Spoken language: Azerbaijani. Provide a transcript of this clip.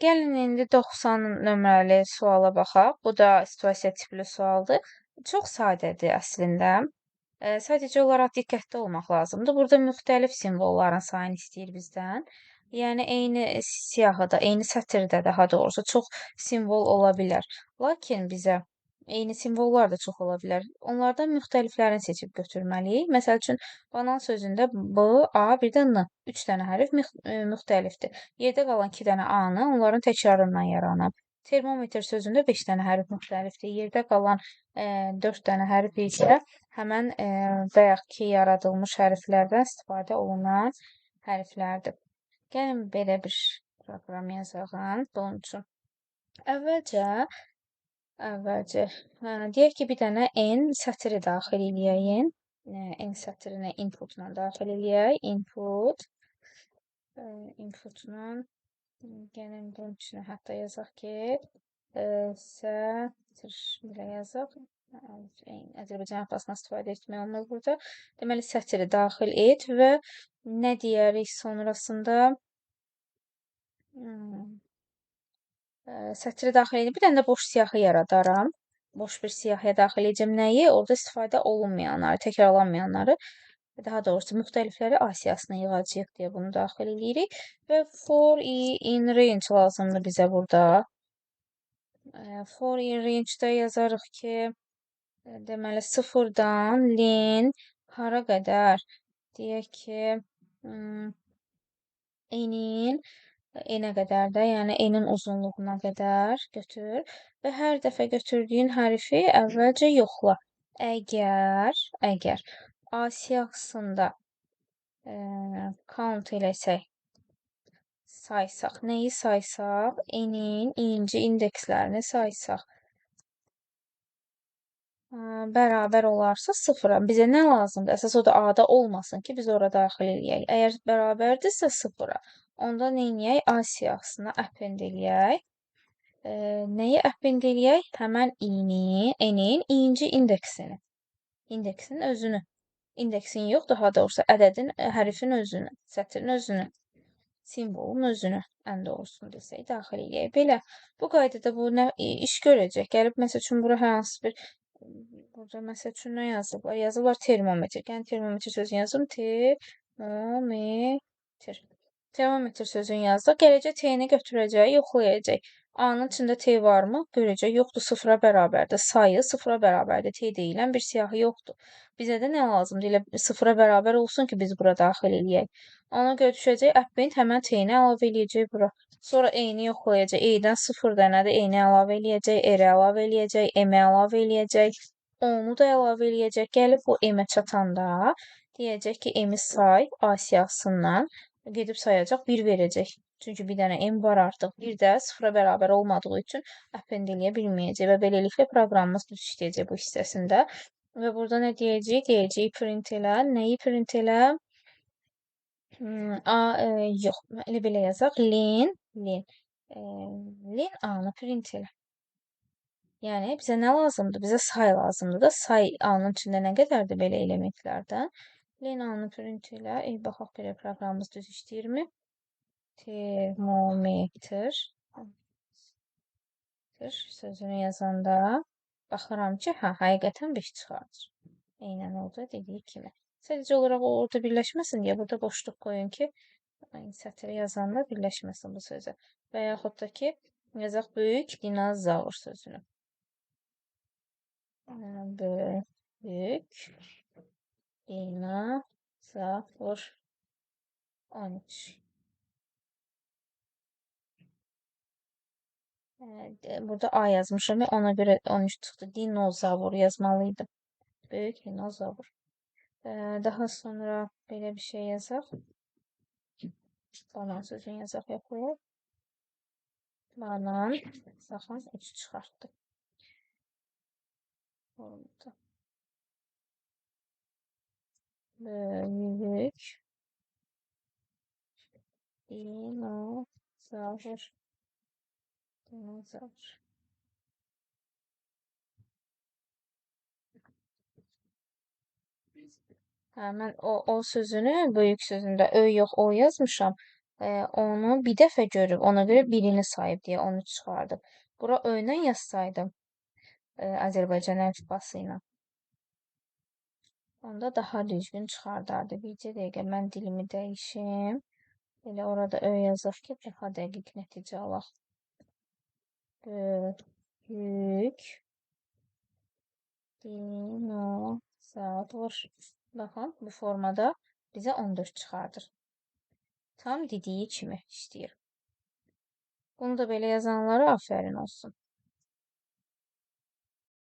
Gəlin indi 90 nömrəli suala baxaq. Bu da situasiya tipli sualdır. Çox sadədir əslində. Sadəcə olaraq diqqətli olmaq lazımdır. Burada müxtəlif simvolların sayını istəyir bizdən. Yəni eyni siyahıda, eyni sətirdə daha doğrusu çox simvol ola bilər. Lakin bizə eyni simvollar da çox ola bilər. Onlardan müxtəliflərini seçib götürməliyik. Məsəl üçün, banan sözündə B, A, bir də N. 3 dənə hərf müxtəlifdir. Yerdə qalan 2 dənə A-nı onların təkrarından yaranıb. Termometr sözündə 5 dənə hərf müxtəlifdir. Yerdə qalan 4 dənə hərf isə həmən bayaqki yaradılmış hərflərdən istifadə olunan hərflərdir. Gəlin belə bir proqram yazaq bunun üçün. Əvvəlcə, deyək ki, bir dənə N sətri daxil eləyəyim. N sətrini inputla daxil eləyək. Inputla gəlin bunun içinə hətta yazaq ki, sətr belə yazaq. Azərbaycan əlifbasından istifadə etmək olmur burada. Deməli, sətri daxil et və nə deyərik sonrasında? Sətri daxil edib. Bir dənə də boş siyahı yaradaram. Boş bir siyahıya daxil edəcəm nəyi? Orada istifadə olunmayanları, təkrarlanmayanları, daha doğrusu müxtəlifləri A siyahısına yığacağıq deyə bunu daxil edirik. Və for i in range lazımdır bizə burada. For in range-də yazarıq ki, deməli, sıfırdan len hara qədər? Deyək ki, n-in enə qədər də, yəni n-in uzunluğuna qədər götür və hər dəfə götürdüyün hərfi əvvəlcə yoxla. Əgər A siyahısında count eləsək, saysaq, nəyi saysaq? N-in i-nci indekslərini saysaq. Bərabər olarsa sıfıra. Bizə nə lazımdır? Əsas o da A-da olmasın ki, biz ora daxil eləyək. Əgər bərabərdirsə sıfıra, onda nə eləyək? A siyahısına append eləyək. Nəyi append eləyək? Həmən n-in i-nci indeksini. İndeksin özünü. İndeksin yox, daha doğrusu ədədin, hərfin özünü, sətrin özünü, simvolun özünü, ən doğrusunu desək, daxil eləyək. Belə, bu qaydada bu nə iş görəcək? Gəlib, məsəl üçün, bura hər hansı bir, burada məsəl üçün nə yazıblar? Yazıblar termometr. Yəni, termometr sözünü yazım. Termometr. Termometr sözünü yazdıq. Gələcək T-ni götürəcək, yoxlayacaq. A-nın içində T varmı? Görəcək. Yoxdur, sıfıra bərabərdir. Sayı sıfıra bərabərdir. T deyilən bir siyahı yoxdur. Bizə də nə lazımdır? Elə sıfıra bərabər olsun ki, biz bura daxil eləyək. Ona görə düşəcək append, həmən T-ni əlavə eləyəcək bura. Sonra E-ni yoxlayacaq. E-dən 0 dənədir. E-ni əlavə eləyəcək, R-i əlavə eləyəcək, M-i əlavə eləyəcək, onu da əlavə eləyəcək. Gəlib bu M-ə çatanda deyəcək ki, M-i say A siyahısından. Gedib sayacaq, 1 verəcək. Çünki bir dənə M var artıq. Bir də sıfıra bərabər olmadığı üçün append eləyə bilməyəcək və beləliklə proqramımız düz işləyəcək bu hissəsində. Və burada nə deyəcəyik? Deyəcəyik print elə. Nəyi print elə? Yox, elə belə yazaq. Len, len. Len A-nı print elə. Yəni, bizə nə lazımdır? Bizə say lazımdır da. Say A-nın içində nə qədərdir belə elementlərdən? Len A-nı print elə. Baxaq, belə proqramımız düz işləyirmi? Termometr sözünü yazanda baxıram ki, hə, həqiqətən 5 çıxardır. Eynən orada dediyi kimi. Sadəcə olaraq o orada birləşməsin deyə burada boşluq qoyun ki, sətri yazanda birləşməsin bu sözə. Və yaxud da ki, yazaq böyük dinozavr sözünü. Böyük dinozavr 13. Burada A yazmışam, ona görə 13 çıxdı. Dinozavr yazmalıydım. Böyük dinozavr. Daha sonra belə bir şey yazaq. Banan sözünü yazaq, yoxlayaq. Banan, saxlan, 3 çıxartdı. Burada. Böyük dinozavr. Dinozavr. Hə, mən o sözünü, böyük sözündə ö yox, o yazmışam. Onu bir dəfə görüb, ona görə birini sayıb deyə 13 çıxardıb. Bura Ö ilə yazsaydım Azərbaycan əlifbası ilə, onda daha düzgün çıxardardı. Bircə dəqiqə mən dilimi dəyişim. Elə orada Ö yazaq ki, daha dəqiq nəticə alaq. Böyük dinozavr. Baxın, bu formada bizə 14 çıxardır. Tam dediyi kimi işləyir. Bunu da belə yazanlara afərin olsun.